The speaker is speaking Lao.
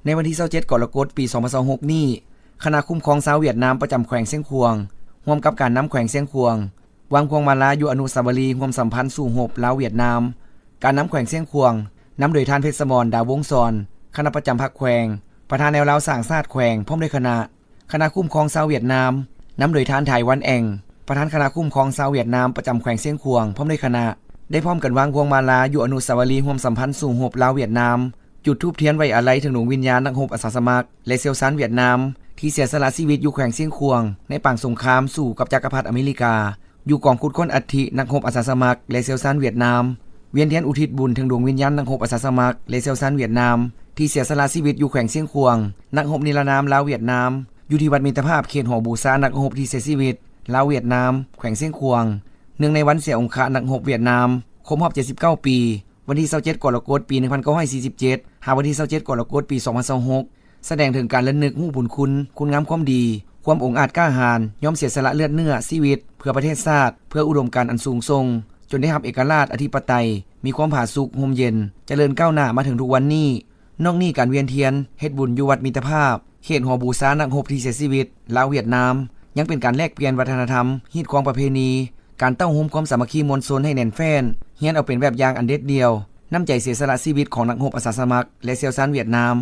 ໃນວັນທີຊາວເຈັດ ກໍລະກົດ ປີສອງພັນຊາວຫົກນີ້, ຄະນະຄຸ້ມຄອງຊາວຫວຽດນາມປະຈຳແຂວງຊຽງຂວາງ ຮ່ວມກັບການນຳແຂວງຊຽງຂວາງ ວາງພວງມາລາຢູ່ອະນຸສາວະລີຮ່ວມສຳພັນສູ້ຮົບລາວ-ຫວຽດນາມ. ການນຳແຂວງຊຽງຂວາງ ນຳໂດຍທ່ານ ເພັດສະໝອນ ດາວວົງສອນ ຄະນະປະຈຳພັກແຂວງ, ປະທານແນວລາວສ້າງຊາດແຂວງ ພ້ອມດ້ວຍຄະນະ, ຄະນະຄຸ້ມຄອງຊາວຫວຽດນາມ ນຳໂດຍທ່ານ ຖ່າຍ ວັນແອງ ປະທານຄະນະຄຸ້ມຄອງຊາວຫວຽດນາມປະຈຳແຂວງຊຽງຂວາງ ພ້ອມດ້ວຍຄະນະ ໄດ້ພ້ອມກັນວາງພວງມາລາຢູ່ອະນຸສາວະລີຮ່ວມສຳພັນສູ້ຮົບລາວ-ຫວຽດນາມ, ຈຸດທູບທຽນໄວ້ອາໄລເຖິງດວງວິນຍານນັກຮົບອາສາສະໝັກ ແລະ ຊ່ຽວຊານຫວຽດນາມ ທີ່ເສຍສະຫຼະຊີວິດຢູ່ແຂວງຊຽງຂວາງ ໃນປາງສົງຄາມສູ້ກັບຈັກກະພັດອາເມລິກາ, ຢູ່ກອງຂຸດຄົ້ນອັດຖິນັກຮົບອາສາສະໝັກ ແລະ ຊ່ຽວຊານຫວຽດນາມ, ວຽນທຽນອຸທິດບຸນເຖິງດວງວິນຍານນັກຮົບອາສາສະໝັກ ແລະ ຊ່ຽວຊານຫວຽດນາມ ທີ່ເສຍສະຫຼະຊີວິດຢູ່ແຂວງຊຽງຂວາງ, ນັກຮົບນິລະນາມລາວ-ຫວຽດນາມ ຢູ່ທີ່ວັດມິດຕະພາບເຂດຫໍບູຊານັກຮົບທີ່ເສຍຊີວິດລາວ-ຫວຽດນາມ ແຂວງຊຽງຂວາງ, ເນື່ອງໃນວັນເສຍອົງຄະນັກຮົບຫວຽດນາມ ຄົບຮອບເຈັດສິບເກົ້າປີ, ວັນທີຊາວເຈັດ ກໍລະກົດ ປີໜຶ່ງພັນເກົ້າຮ້ອຍສີ່ສິບເຈັດ ຫາວັນທີຊາວເຈັດ ກໍລະກົດ ປີສອງພັນຊາວຫົກ ສະແດງເຖິງການລະນຶກຮູ້ບຸນຄຸນ, ຄຸນງາມຄວາມດີ, ຄວາມອົງອາດກ້າຫານ, ຍອມເສຍສະຫຼະເລືອດເນື້ອ, ຊີວິດ ເພື່ອປະເທດຊາດ, ເພື່ອອຸດົມການອັນສູງສົ່ງ, ຈົນໄດ້ຮັບເອກະລາດ, ອະທິປະໄຕ, ມີຄວາມຜາສຸກ, ຮົ່ມເຢັນ, ຈະເລີນກ້າວໜ້າມາເຖິງທຸກວັນນີ້. ນອກນີ້, ການວຽນທຽນເຮັດບຸນຢູ່ວັດມິດຕະພາບ ເຂດຫໍບູຊານັກຮົບທີ່ເສຍຊີວິດລາວ-ຫວຽດນາມ ຍັງເປັນການແລກປ່ຽນວັດທະນະທຳ, ຮີດຄອງປະເພນີ, ການເຕົ້າໂຮມຄວາມສາມັກຄີມວນຊົນໃຫ້ແໜ້ນແຟ້ນ, ຮຽນເອົາເປັນແບບຢ່າງອັນເດັດດ່ຽວ, ນ້ຳໃຈເສຍສະຫຼະຊີວິດຂອງນັກຮົບອາສາສະໝັກ ແລະ ຊ່ຽວຊານຫວຽດນາມ.